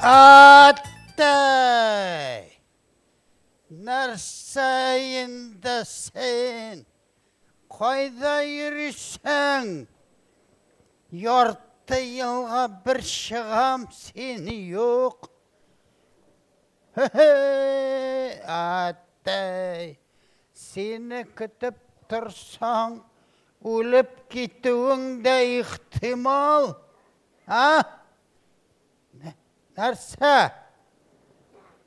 Әттәй! Нәрсә инде син? Кайда йөрисең? Ярты елга бер чыгам, син юк. Хе-хе, әттәй! Сине көтеп торсаң, үлеп китүең дә ихтимал. А? Нәрсә?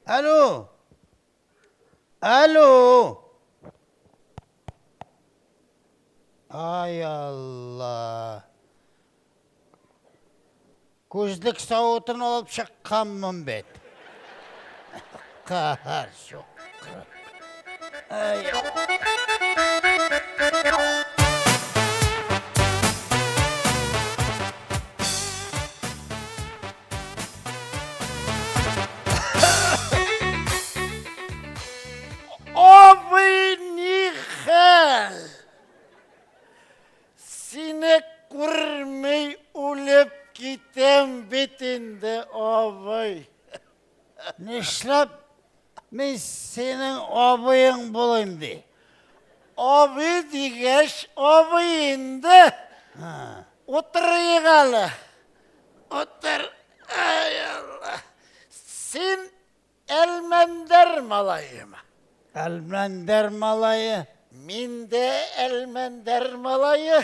Алло! Алло! Ай Алла! Күзлек савытын алып чыкканмын бит. Каһәр суккыры. Ай. Абый, ни хәл? Сине күрмей үлеп китәм бит инде, абый. Нишләп мин синең абыең булыйм ди? Абый дигәч, абый инде. Утырыйк әле. Утыр. Ай, Алла. Син Әлмәндәр малаемы? Әлмәндәр малае. Мин дә Әлмәндәр малае.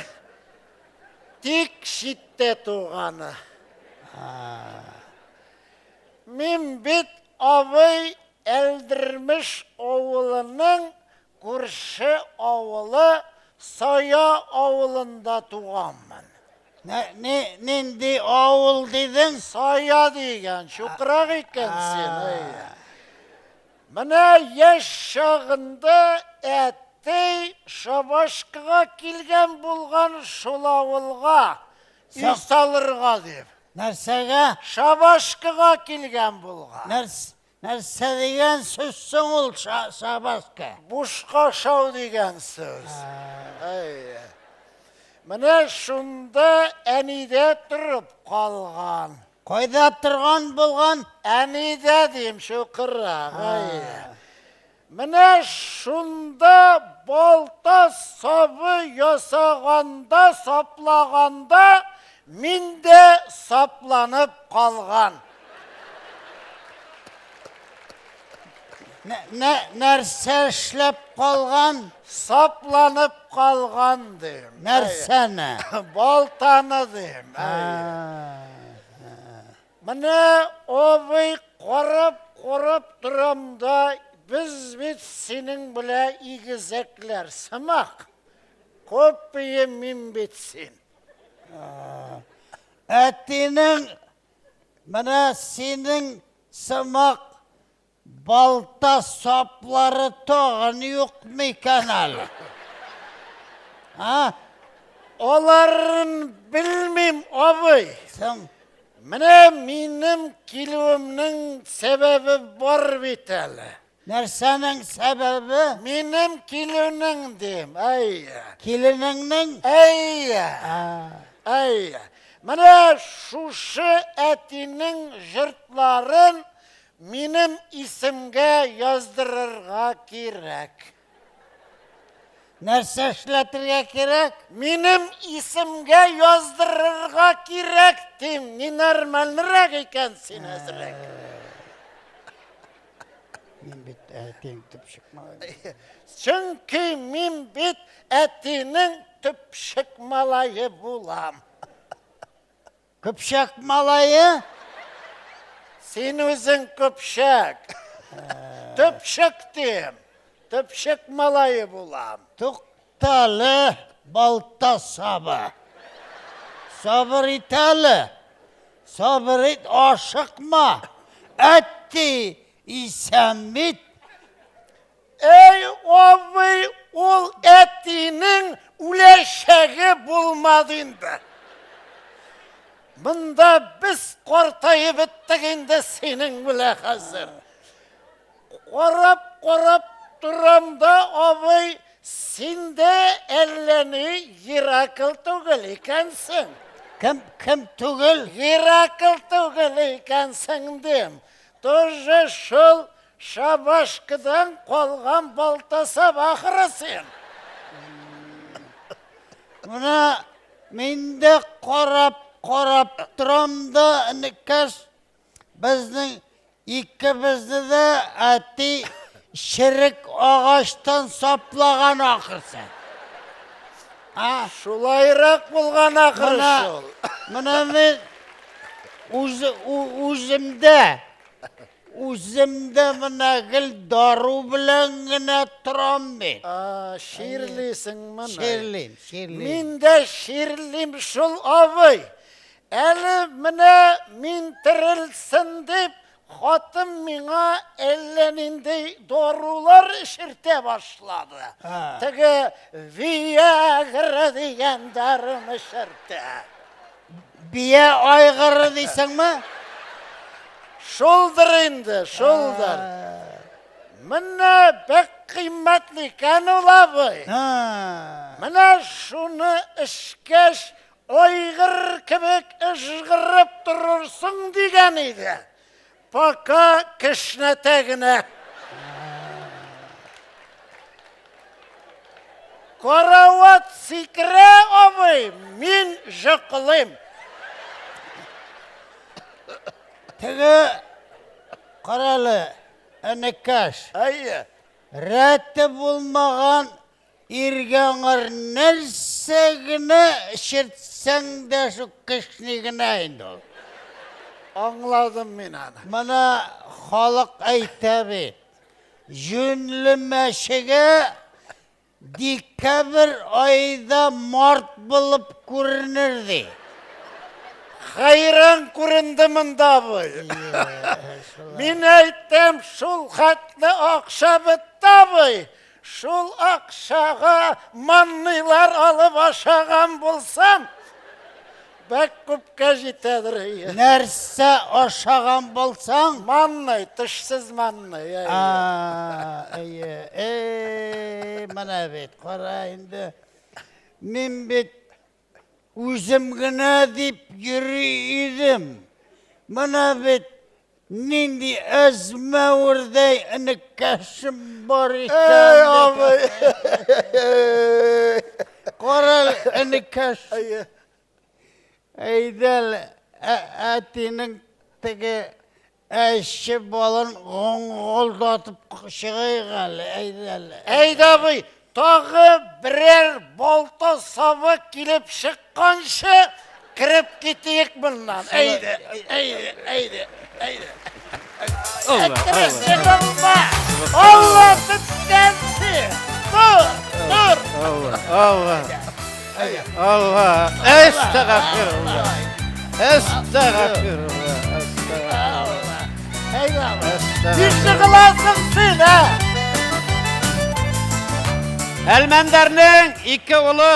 Тик читтә туганы. Мин бит абый Әлдермеш авылының күрше авылы Сая авылында туганмын. Нинди авыл дидең? Сая дигән, чукрак икәнсең. Менә яшь чагында әти шабашкага килгән булган шул авылга, өй салырга дип. Нәрсәгә? Шабашкага килгән булган. Нәрсә дигән сүз соң ул шабашка? Бушка шау дигән сүз. Әйе. Менә шунда әнидә торып калган. Кайда торган булган? Әнидә дим, чукырак. Әйе. Менә шунда балта сабы ясаганда, саплаганда мин дә сапланып калган. Нәрсә эшләп калган? Сапланып калган дим. Нәрсәне? Балтаны дим. Менә абый карап-карап торам да, без бит синең белән игезәкләр сымак. Копия мин бит син. Әтинең менә синең сымак Балта саплары тагын юк микән әле? А? Аларын белмим, абый. Соң? Менә минем килүемнең сәбәбе бар бит әле. Нәрсәнең сәбәбе? Минем килүнең дим, әйе. Киленеңнең? Әйе. Әйе. Менә шушы әтинең җортларын Минем исемгә яздырырга кирәк. Нәрсә эшләтергә кирәк? Минем исемгә яздырырга кирәк, дим. Ненормальнырак икән син әзрәк. Мин бит әтиң төпчек малае. Чөнки мин бит әтинең төпчек малае булам. Көпчәк малае? Син үзең көпчәк. Төпчек дим. Төпчек малае булам. Туктале, балта сабы. Сабыр ит әле. Сабыр ит, ашыкма. Әтти, исән бит. Әй, абый, ул әтинең үләчәге булмады инде. Монда без картаеп беттек инде синең белән хәзер. Карап-карап торам да, абый, син дә әллә ни Геракл түгел икәнсең. Кем, кем түгел? Геракл түгел икәнсең дим. Тоже шул шабашкадан калган балта сап ахры син. Менә мин дә карап, карап торам да, энекәш, безнең икебезне дә әти черек агачтан саплаган ахрысы. А? Шулайрак булган ахры шул. Менә мин үз, үземдә Үзем дә менә гел дару белән генә торам бит. А, чирлисеңмени? Чирлим, чирлим. Мин дә чирлим шул, абый. Әле менә мин терелсен дип, хатын миңа әллә нинди дарулар эчертә башлады. Теге Виагра дигән даруны эчертә. Бия айгыры дисеңме? Шулдыр инде, шулдыр. Менә бик кыйммәтле икән ул абый. Менә шуны эчкәч, айгыр кебек ыжгырып торырсың дигән иде. Пока кешнәтә генә. Карават сикерә, абый, мин жыкылыйм. Теге, карале, энекәш. Әйе. Рәте булмаган Иргә аңар нәрсә генә эчертсәң дә шул кешни генә инде ул. Аңладым мин аны. Менә халык әйтә бит, җүнле мәчегә декабрь аенда март булып күренер ди. Хәйран күренде монда абый. Мин әйтәм, шул хәтле акча бетте абый. Шул акчага манныйлар алып ашаган булсам, бәк күпкә җитәдер. Нәрсә ашаган булсаң? Манный, тешсез манный. Әйе. Әй, менә бит, кара инде. Мин бит үзем генә дип йөри идем. Менә бит нинди әзмәвердәй энекәшем бар икән. Эй, абый. Кара, энекәш. Әйдә әле, әтинең теге Әче балын гоңгылдатып чыгыйк әле, әйдә әле. Әйдә, абый, тагы берәр балта сабы килеп чыкканчы кереп китик моннан. Әйдә, әйдә, әйдә, әйдә. Алла, Алла. Алла беткәнсе. Тор, тор. Алла, Алла. Алла. Әстәгъфирулла. Әстәгъфирулла. Әстәгъфирулла. Ничек кыласың син, ә? Әлмәндәрнең ике улы.